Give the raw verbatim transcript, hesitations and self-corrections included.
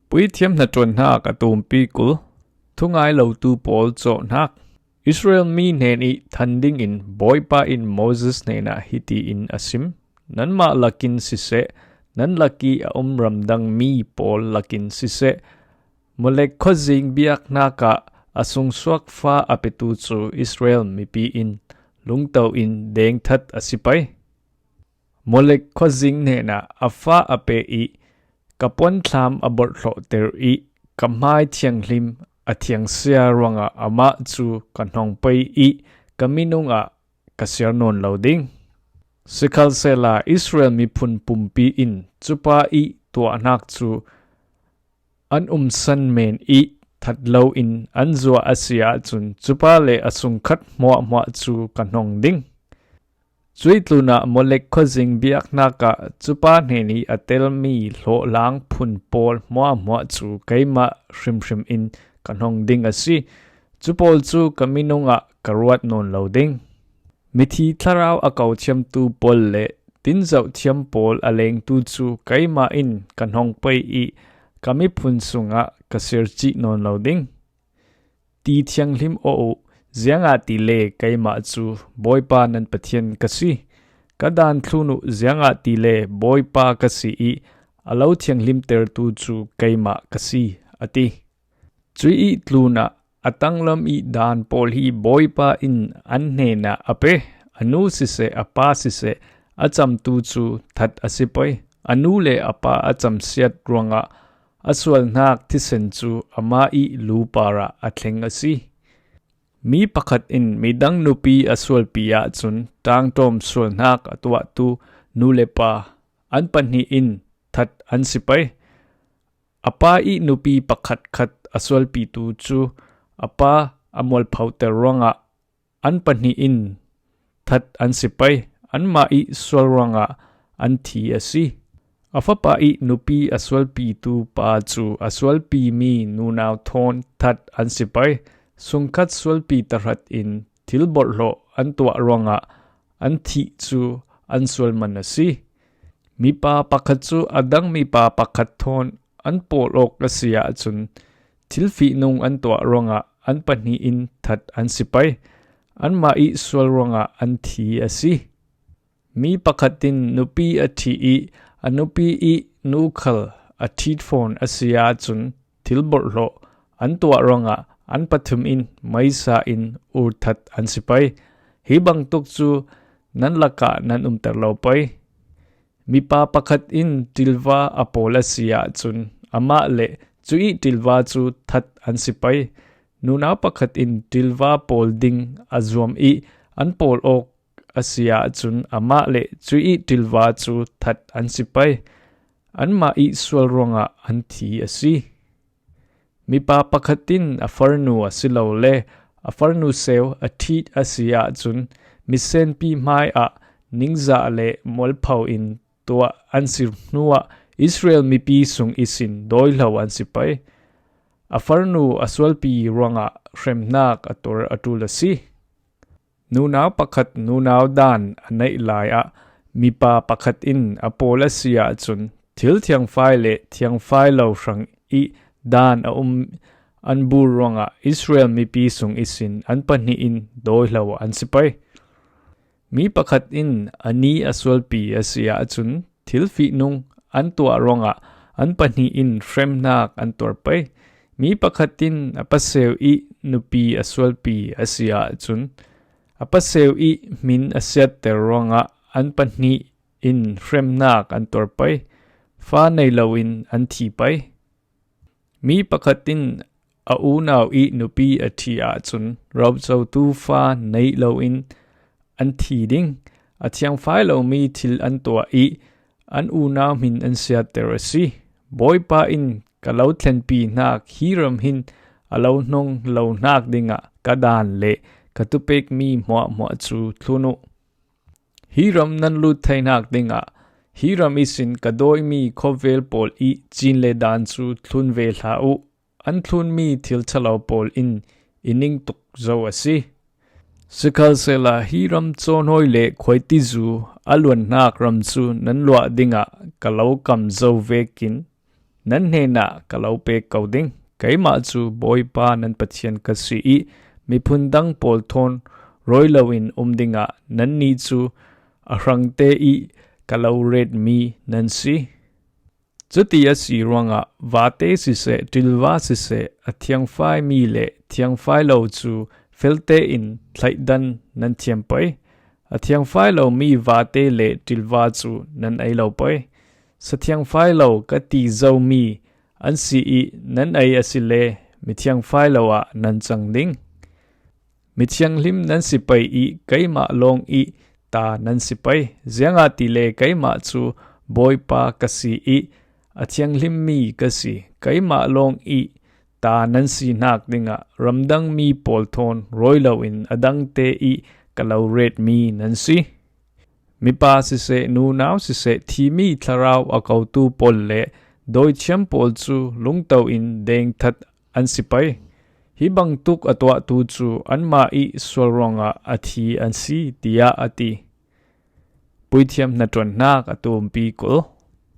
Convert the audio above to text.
Puithiam hnaṭuanhnak a tumpi kul. Thungai lotu pawl cawhnak. Israel mi hnenih than dingin Bawipa in Moses hnenah hiti in a sim: Nanmah lakin siseh, nan lakih a um ramdang mi pawl lakin siseh, Molek khuazing biaknak ah a sungsuak fa a petu cu Israel mipi in lungto in dengthat a si pei. Molek khuazing hnenah a fa a pe ih, ka puanthlam a borhhlawhter ih, ka hmai thianghlim a thiangsia ruangah amah cu ka hnong pei ih, ka minung ah ka siar nawn lo ding. Sikhalsehla Israel miphun pumpi in cupa ih tuahnak cu an umsan men ih that loin an zuah a si ahcun, cupa le a sungkhat hmuahhmuah cu ka hnong ding. Cuih tlunah Molek khuazing biaknak ah cupa hnenih a telmi hlawhlang phun pawl hmuahhmuah cu keimah hrimhrim in ka hnong ding a si. Cu pawl cu ka minung ah ka ruat nawn lo ding. Mithi thlarau a ko thiamtu pawl le tinzoh thiam pawl a lengtu cu keimah in ka hnong pei ih, ka miphun sungah ka sir cih nawn lo ding. Ti thianghlim aw uh, ziangahtile keimah cu Bawipa nan Pathian ka si. Ka daan thlun uh, ziangahtile Bawipa ka si ih, a lo thianghlimtertu cu keimah ka si, a ti. Cuih ih tlunah a tanglam ih daan pawl hi Bawipa in an hnenah a pe, a nu siseh, a pa siseh, a camtu cu that a si pei. A nu le a pa a camsiat ruangah a sualnak thisen cu amah ih lu parah a thleng a si. Mi pakhat in midang nupi a sualpi ahcun, ṭaangṭawm sualnak a tuahtu nu le pa an pahnih in that an si pei. A pa ih nupi pakhatkhat a sualpitu cu a pa a mualphoter ruangah an pahnih in that an si pei. Anmah ih sual ruangah an thi a si. A fapa ih nupi a sualpitu pa cu a sualpimi nunau thawn that an si pei. Sungkhat sualpi tahratin thil borhhlawh an tuah ruangah an thih cu an sual man a si. Mipa pakhat cu a dang mipa pakhat thawn an pawl awk a si ahcun, thil fihnung an tuah ruangah an pahnih in that an si pei. Anmah ih sual ruangah an thi a si. Mi pakhat in nupi a ṭhih ih, a nupi ih nu khal a ṭhit fawn a si ahcun, thil borhhlawh an tuah ruangah an pathum in meisa in urthat an si pei. Hi bangtuk cu nan lakah nan umter lo pei. Mipa pakhat in ṭilva a pawl a si ahcun, amah le cuih ṭilva cu that an si pei. Nunau pakhat in ṭilva pawl ding a zuam ih an pawl awk a si ahcun, amah le cuih ṭilva cu that an si pei. Anmah ih sual ruangah an thi a si. Mipa pakhat in a farnu asilole a farnu seu a ṭhit a si ahcun, misenpi hmaiah ningzah le mualpho in tuah an si hnuah Israel mipi sung ihsin dawihlo an si pei. A farnu a sualpi ruangah hremnak a tuar a ṭul a si. Nunau pakhat nunau daan a neih lai ah mipa pakhat in a pawl a si ahcun, thil thiangfai le thiangfai lo hrang ih daan a um an bur ruangah Israel mipi sung ihsin an pahnih in dawihlo an si pei. Mi pakhat in a ni a sualpi a si ahcun, thil fihnung an tuah ruangah an pahnih in hremnak an tuar pei. Mi pakhat in a paseu ih nupi a sualpi a si ahcun, a paseu ih hmin a siatter ruangah an pahnih in hremnak an tuar pei. Fa nei loin an thi pei. Mi pakhat in a unau ih nupi a ṭhih ahcun, rocotu fa nei loin an thi ding. A thiangfai lomi thil an tuah ih an unau hmin an siatter a si. Bawipa in ka lo thlenpi hnak hi ram hin a lo hnong lo hnak dingah ka daan le ka tupekmi hmuahhmuah cu thlun uh. Hi ram nan lut theinak dingah hi ram ihsin ka dawimi khuavel pawl ih cin le daan cu thlun ve hlah uh. An thlunmi thil ṭhalo pawl in i ning tuk zo a si. Sikhalsehla hi ram cawhnawi le khuaitizu a luanhnak ram cu nan luah dingah ka lo kam zo vekin nan hnenah ka lo pek ko ding. Keimah cu Bawipa nan Pathian ka si i miphun dang pawl thawn rawi loin um dingah nannih cu a hrangte i ka lo retmi nan si. Cuti a si ruangah vate siseh, ṭilva siseh, a thiangfaimi le thiangfai lo cu felte in thlaihdan nan thiam pei. A thiangfai lomi vate le ṭilva cu nan ei lo pei. Sathiangfai lo ka ti zomi an si i nan ei asile mithiangfai lo ah nan cang ding. Mithianghlim nan si pei i keimah lawng i ta nan si pei. Ziangahtile keimah cu Bawipa ka si i a thianghlimmi ka si. Keimah lawng i ta nan si hnak dingah ramdangmi pawl thawn rawi loin a dangte i ka lo retmi nan si. Mipa siseh, nunau siseh, thimi thlarau a kotu pawl le dawithiam pawl cu lungto in dengthat an si pei. Hi bangtuk a tuahtu cu anmah i sual ruangah a thi an si, tiah a ti. Puithiam hnaṭuannak a tumpi kul.